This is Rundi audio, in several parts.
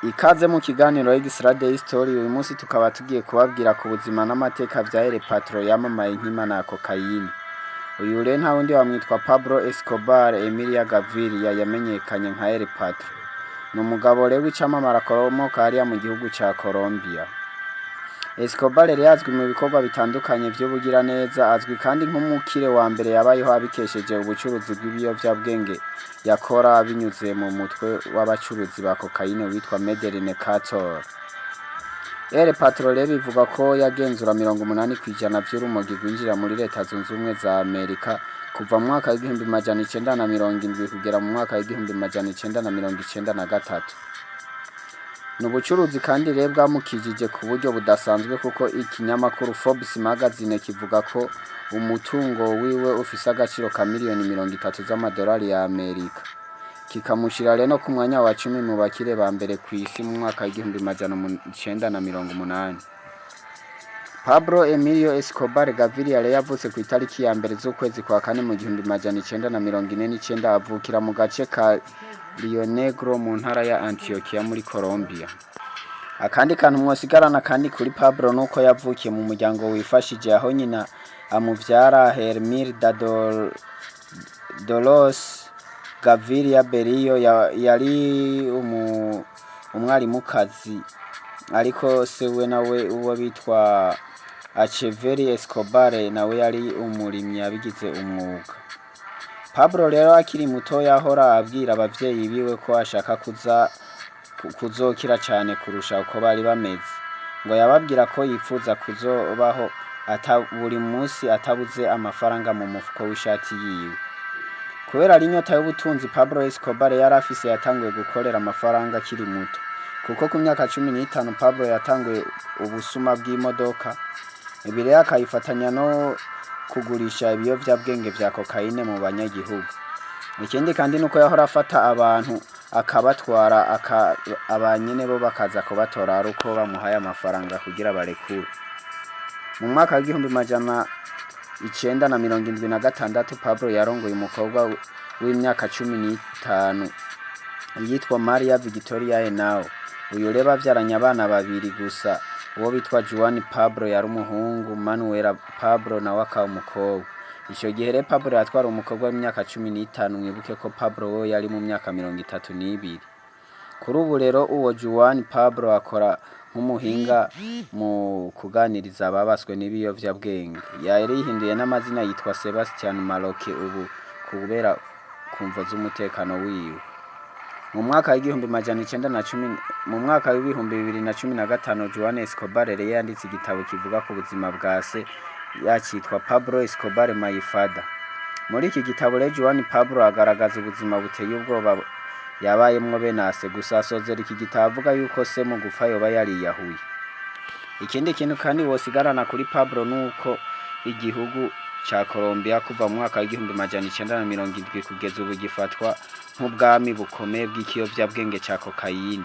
Ikaze mu kiganiro Extra Day Story. Uyu munsi tukaba tugiye kubabwira ku buzima n'amateka vya El Patro yamamaye nk'imana ya kokayine. Uyu rero nta wundi wamwitwa Pablo Escobar Emilia Gaviria, yamenyekanye nka El Patro. Ni umugabo rero w'icamamare akomoka hariya mu gihugu ca Colombia. Escobar rero azwi mu bikorwa bitandukanye vy'ubugiraneza, azwi kandi nk'umukire wa mbere yabayeho abikesheje ubucuruzi bw'ibiyovyabwenge yakora binyuze mu mutwe w'abacuruzi ba kokayine witwa Medellin Cartel. El Patro rero bivuga ko yagenzura 80% vy'urumogi rwinjira muri Leta Zunze Ubumwe za Amerika kuva mu mwaka w'1970 kugera mu mwaka w'1993. Ni ubucuruzi kandi rero bwamukijije ku buryo budasanzwe, kuko ikinyamakuru Forbes Magazine kivuga ko umutungo wiwe ufise agaciro ka miliyoni 30 z'amadolari ya Amerika, kikamushira rero no ku mwanya wa 10 mu bakire ba mbere kw'isi mu mwaka w'1980. Pablo Emilio Escobar Gaviria rero yavutse ku itariki ya 1 z'ukwezi kwa kane mu 1949, avukira mu gace ka Rionegro mu ntara ya Antioquia muri Colombia. Akandi kantu mwosigarana kandi kuri Pablo nuko yavukiye mu muryango wifashije, aho nyina amuvyara Hermilda Dolores Gaviria Berrio yari umwarimukazi, ariko se we nawe uwo bitwa Acheveri Escobar nawe yari umurimyi yabigize umwuga. Pablo rero akiri muto yahora abwira abavyeyi biwe ko ashaka kuza kuzokira cane kurusha uko bari bameze. Ngo yababwira ko yipfuza kuzobaho ata buri munsi atabuze amafaranga mu mufuko w'ishati yiwe. Kubera ari inyota y'ubutunzi Pablo Escobar yari afise, yatanguye gukorera amafaranga akiri muto, kuko ku myaka 15 Pablo yatanguye ubusuma bw'imodoka. Ibi rero akayifatanya no kugurisha ibiyovyabwenge vya kokayine mu banyagihugu. Ikindi kandi nuko yahora afata abantu akabatwara, abanyene bo bakaza kubatora ari uko bamuhaye amafaranga kugira barekure. Mu mwaka w'1976 Pablo yarongoye umukobwa w'imyaka 15 yitwa Maria Victoria Henao. Uyu rero bavyaranye abana babiri gusa, uwo bitwa Juan Pablo yari umuhungu, Manuela Pablo nawe akaba umukobwa. Ico gihe rero Pablo yatwara umukobwa w'imyaka 15. Mwibuke ko Pablo we yari mu myaka 32. Kuri ubu rero uwo Juan Pablo akora nk'umuhinga mu kuganiriza ababaswe n'ibiyovyabwenge. Yarihinduye n'amazina, yitwa Sebastian Maroque ubu kubera kumvo z'umutekano wiwe. Mu mwaka w'1910, mu mwaka w'2015, Juan Escobar rero yanditse igitabo kivuga ku buzima bwa se, yacitwa Pablo Escobar My Father. Muri iki gitabo rero Juan Pablo agaragaza ubuzima buteye ubwoba yabayemwo benase, gusa asozera iki gitabo avuga yuko se mu gupfa yoba yariyahuye. Ikindi kintu kandi wosigarana kuri Pablo nuko igihugu ca Colombia kuva mu mwaka w'1970 kugeza ubu gifatwa nk'ubwami bukomeye bw'ikiyovyabwenge ca kokayine.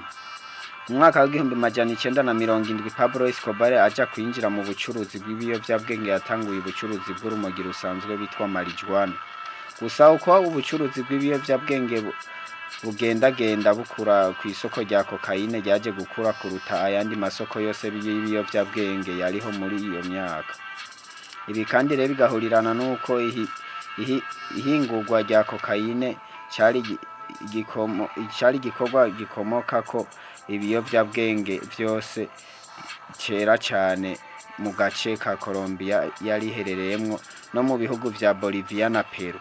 Mu mwaka w'1970 Pablo Escobar aja kwinjira mu bucuruzi bw'ibiyovyabwenge, yatanguye ubucuruzi bw'urumogi rusanzwe bitwa marijuana. Gusa uko ubucuruzi bw'ibiyovyabwenge bugendagenda bukura ku isoko rya kokayine ryaje gukura kuruta ayandi masoko yose y'ibiyovyabwenge yariho muri iyo myaka. Ibi kandi rero bigahurirana n'uko ihingurwa rya kokayine cari igikorwa gikomokako ibiyovyabwenge vyose cera cane mu gace ka Colombia yari iherereyemwo no mu bihugu vya Bolivia na Peru.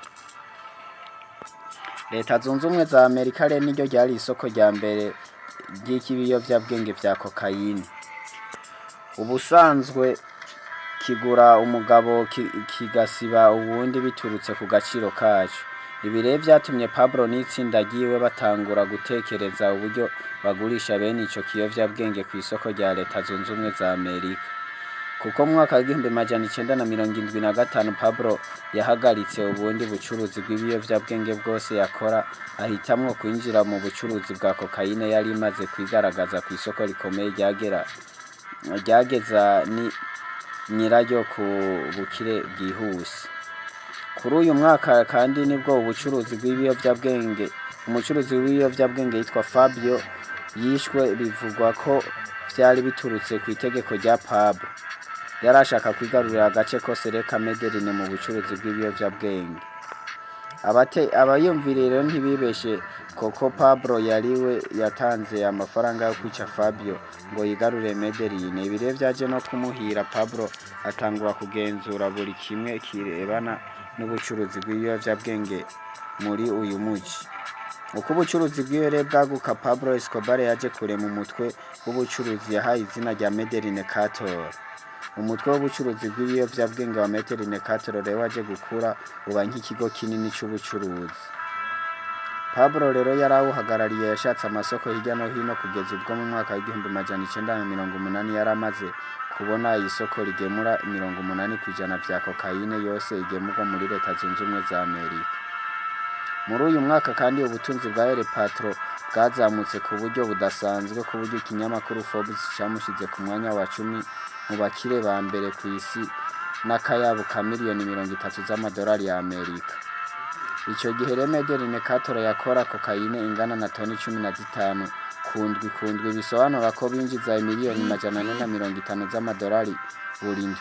Leta Zunze Ubumwe za Amerika rero niryo ryari isoko rya mbere ry'ikibiyovyabwenge vya kokayine. Ubusanzwe kigura umugabo kigasiba uwundi biturutse ku gaciro kaco. Ibi rero vyatumye Pablo n'itsinda ryiwe batangura gutekereza uburyo bagurisha bene ico kiyovyabwenge kw'isoko rya Leta Zunze Ubumwe za Amerika. Kuko mu mwaka w'1975 Pablo yahagaritse ubundi bucuruzi bw'ibiyovyabwenge bwose yakora, ahitamwo kwinjira mu bucuruzi bwa kokayine yari imaze kwigaragaza kw'isoko rikomeye ryagera ryageza ni nyiraryo ku bukire bwihuse. Kuri uyu mwaka kandi nibwo ubucuruzi bw'ibiyovyabwenge, umucuruzi w'ibiyovyabwenge yitwa Fabio Yishwe bivugwa ko vyari biturutse ku itegeko rya Pablo. Yarashaka kwigarurira agace kose reka Medellin mu bucuruzi bw'ibiyovyabwenge. Abayumviriye rero ntibibeshe koko Pablo yariwe yatanze amafaranga yo kwica Fabio ngo yigarurire Medellin. Ibi rero vyaje no kumuhira Pablo atangura kugenzura buri kimwe kirebana n'ubucuruzi bw'ibiyovyabwenge muri uyu muji. Uko ubucuruzi bwiwe rero bwaguka, Pablo Escobar yaje kurema umutwe w'ubucuruzi yahaye izina rya Medellin Cartel. Umutwe w'ubucuruzi bw'ibiyovyabwenge wa Medellin Cartel rero waje gukura uba nk'ikigo kinini c'ubucuruzi. Pablo rero yari awuhagarariye yashatse amasoko hirya no hino kugeza ubwo mu mwaka w'1980 yari amaze kubona isoko rigemura 80% vya kokayine yose igemurwa muri Leta Zunze Ubumwe za Amerika. Muri uyu mwaka kandi ubutunzi bwa El Patro bwazamutse ku buryo budasanzwe ku buryo ikinyamakuru Forbes camushize ku mwanya wa 10 mu bakire ba mbere ku isi n'akayabo ka miliyoni 30 z'amadolari ya Amerika. Ico gihe rero Medellin Cartel yakora kokayine ingana na toni 15 ku ndwi ku ndwi, bisobanura ko binjiza miliyoni 450 z'amadolari buri ndwi.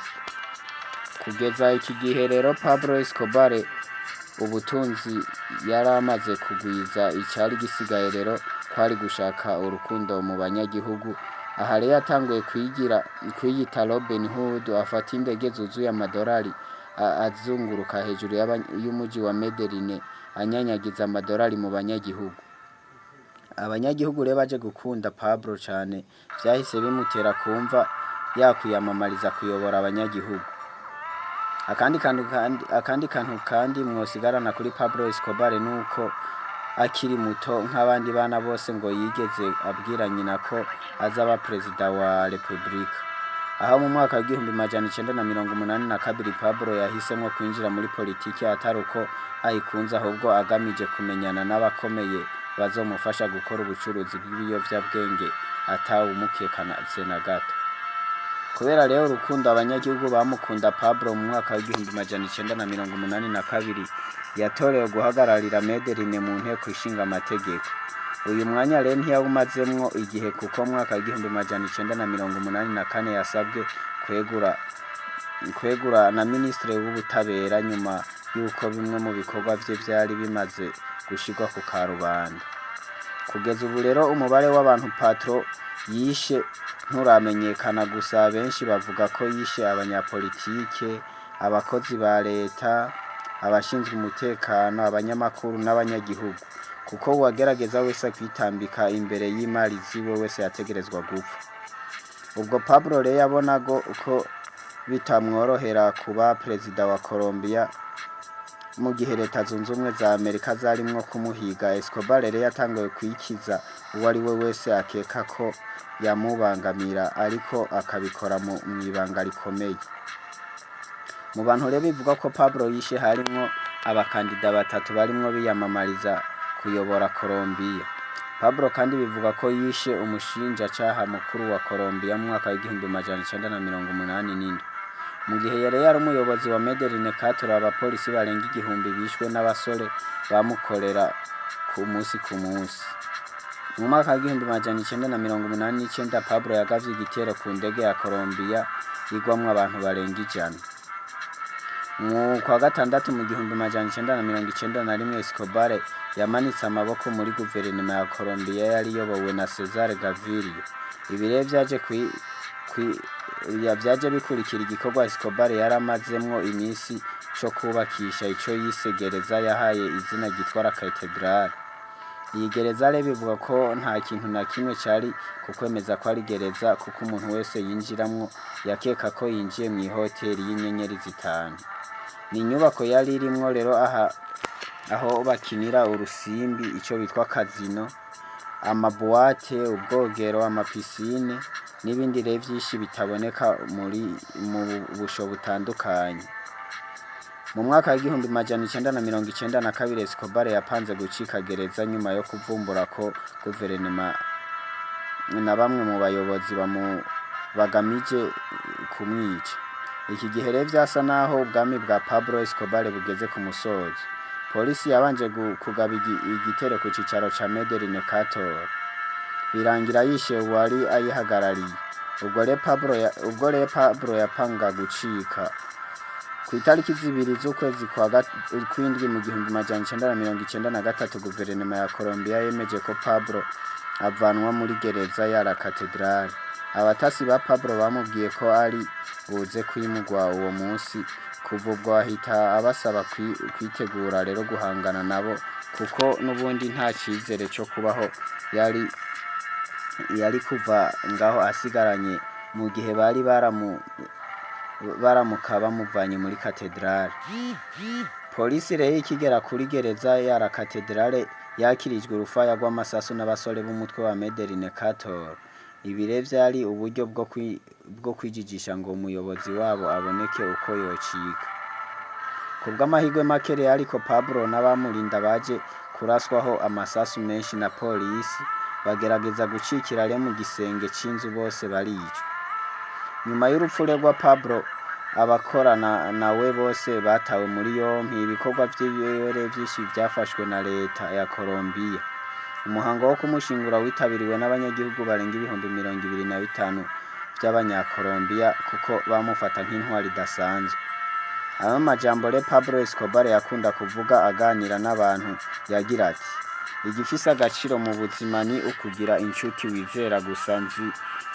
Kugeza iki gihe rero Pablo Escobar ubutunzi yari amaze kugwiza, icari gisigaye rero kwari gushaka urukundo mu banyagihugu. Aha rero yatanguye kwigira kwiyita Robin Hood, afata indege zuzuye amadolari azunguruka hejuru y'umuji wa Medellin anyanyagiza amadolari mu banyagihugu. Abanyagihugu rero baje gukunda Pablo cane, vyahise bimutera kumva yakwiyamamariza kuyobora abanyagihugu. Akandi kantu kandi mwosigarana kuri Pablo Escobar nuko akiri muto nk'abandi bana bose ngo yigeze abwira nyina ko azaba perezida wa Republika. Aho mu mwaka w'1982 Pablo yahisemwo kwinjira muri politiki atari uko ayikunze ahubwo agamije kumenyana n'abakomeye bazomufasha gukora ubucuruzi bw'ibiyovyabwenge atawumukekana na gato. Kubera rero urukundo abanyagihugu bamukunda, Pablo mu mwaka w'1982 yatorewe guhagararira Medellin mu nteko ishinga amategeko. Uyu mwanya rero ntiyawumazemwo igihe kuko mu mwaka w'1984 yasabwe kwegura na minisitiri w'ubutabera nyuma y'uko bimwe mu bikorwa vye vyari bimaze gushirwa ku karubanda. Kugeza ubu rero umubare w'abantu Patro yishe nturamenyekana, gusa benshi bavuga ko yishe abanyapolitike, abakozi ba leta, abashinzwe umutekano, abanyamakuru n'abanyagihugu, kuko uwagerageza wese kwitambika imbere y'imari ziwe wese yategerezwa gupfa. Ubwo Pablo rero yabona ko bitamworohera kuba perezida wa Colombia mu gihe Leta Zunze Ubumwe za Amerika zarimwo kumuhiga, Escobar rero yatanguye kwikiza uwo ari we wese akeka ko yamubangamira, ariko akabikora mu mw'ibanga rikomeye. Mu bantu rero bivugwa ko Pablo yishe harimwo abakandida batatu barimwo biyamamariza kuyobora Colombia. Pablo kandi bivugwa ko yishe umushinjacaha mukuru wa Colombia mu mwaka w'1987. Mu gihe yari yari umuyobozi wa Medellin Cartel, abapolisi barenga 1000 bishwe n'abasore bamukorera ku munsi ku munsi. Mu mwaka w'1989 Pablo yagavye igitero ku ndege ya Colombia igwamwo abantu barenga 100. Mu kwa gatandatu mu 1991 Escobar yamanitse amaboko muri guverinoma ya Colombia yari iyobowe na Cesar Gaviria. Ibi rero vyaje bikurikira igikorwa Escobar yari amazemwo iminsi co kubakisha ico yise gereza yahaye izina ryitwa La Catedral. Iyi gereza rero bivuga ko nta kintu na kimwe cari kukwemeza ko ari gereza, kuko umuntu wese yinjiramwo yakeka ko yinjiye mw'ihoteli y'inyenyeri zitanu. Ni inyubako yari irimwo rero aha aho bakinira urusimbi ico bitwa casino, ama boîte, ubwogero, ama piscine n'ibindi rero vyinshi bitaboneka muri mu busho butandukanye. Mu mwaka w'1992 Escobar yapanze gucika gereza nyuma yo kuvumbura ko guverinoma na bamwe mu bayobozi bagamije kumwica. Iki gihe rero vyasa naho ubwami bwa Pablo Escobar bugeze ku musozo. Polisi yabanje kugaba igitero ku cicaro ca Medellin Cartel. Birangira yishe uwari ayihagarariye. Ubwo rero Pablo yapanga gucika. Ku itariki 2 z'ukwezi kwa kwindwi mu 1993, guverinoma ya Colombia yemeje ko Pablo avanwa muri gereza ya La Catedrale. Abatasi ba Pablo bamubwiye ko ari buze kwimugwa uwo munsi. Kuva ubwo ahita abasaba kwitegura rero guhangana nabo, kuko n'ubundi nta cizere co kubaho yari kuva ngaho asigaranye mu gihe bari baramuka bamuvanye muri katedrale. Polisi rero ikigera kuri gereza ya La Catedrale yakirijwe urufaya rw'amasasu n'abasore b'umutwe wa Medellin Cartel. Ibi rero vyari uburyo bwo kwijijisha ngo umuyobozi wabo aboneke uko yocika. Kubw'amahirwe make rero ariko, Pablo n'abamurinda baje kuraswaho amasasu menshi na polisi, bagerageza gucikira rero mu gisenge c'inzu, bose baricwa. Nyuma y'urupfu rero rwa Pablo, abakorana nawe bose batawe muri yompi. Ibikorwa vyiwe vyinshi vyafashwe na leta ya Colombia. Umuhango wo kumushingura witabiriwe n'abanyagihugu barenga 25,000 vy'abanyakolombiya, kuko bamufata nk'intwari idasanzwe. Amwe mu majambo rero Pablo Escobar yakunda kuvuga aganira n'abantu yagira ati: "Igifise agaciro mu buzima ni ukugira inshuti wizera. Gusa nzi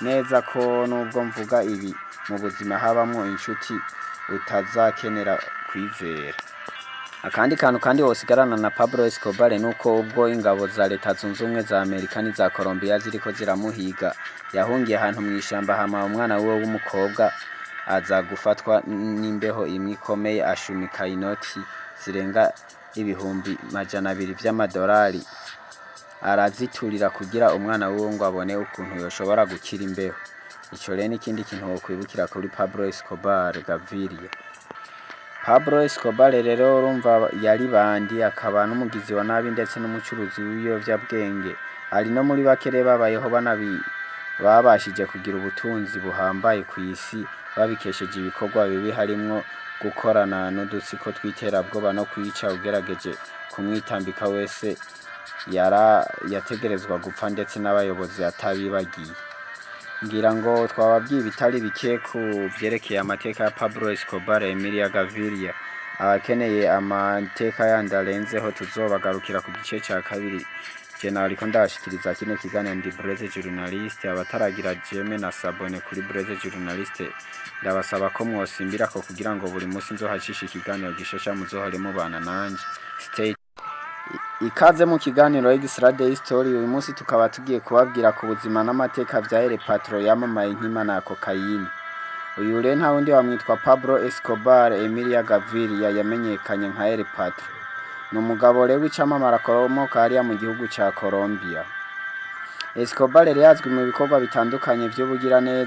neza ko nubwo mvuga ibi, mu buzima habamwo inshuti utazakenera kwizera." Akandi kantu kandi wosigarana na Pablo Escobar nuko ubwo ingabo za Leta Zunze Ubumwe za Amerika n'iza Colombia ziriko ziramuhiga, yahungiye ahantu mw'ishamba, hama umwana wiwe w'umukobwa aza gufatwa n'imbeho imwe ikomeye, ashumika inoti zirenga 200,000 vy'amadolari, araziturira kugira umwana wiwe ngo abone ukuntu yoshobora gukira imbeho. Ico rero n'ikindi kintu wokwibukira kuri Pablo Escobar Gaviria. Pablo Escobar rero urumva yari bandi, akaba n'umugizi wa nabi ndetse n'umucuruzi w'ibiyovyabwenge. Ari no muri bake rero babayeho banabi babashije kugira ubutunzi buhambaye kw'isi babikesheje ibikorwa bibi, harimwo gukorana n'udutsiko tw'iterabwoba no kwica. Ugerageje kumwitambika wese yara yategerezwa gupfa, ndetse n'abayobozi atabibagiye. Ngira ngo twababwiye ibitari bike ku vyerekeye amateka ya Pablo Escobar Emilia Gaviria. Abakeneye amateka yandi arenzeho tuzobagarukira ku gice ca kabiri. Je nariko ndabashikiriza kino kiganiro ndi Blaise Journaliste. Abataragira j'aime na s'abonner kuri Blaise Journaliste, ndabasaba ko mwosimbirako kugira ngo buri musi nzohacisha ikiganiro gishasha muzohore mubana nanje. Stay. Ikaze mu kiganiro Extra Day Story. Uyu munsi tukaba tugiye kubabwira ku buzima n'amateka vya El Patro yamamaye nk'imana ya kokayine. Uyu rero nta wundi wamwitwa Pablo Escobar Emilia Gaviria, yamenyekanye nka El Patro. Ni umugabo rero w'icamamare akomoka hariya mu gihugu ca Colombia. Escobar rero yazwi mu bikorwa bitandukanye vy'ubugiraneza.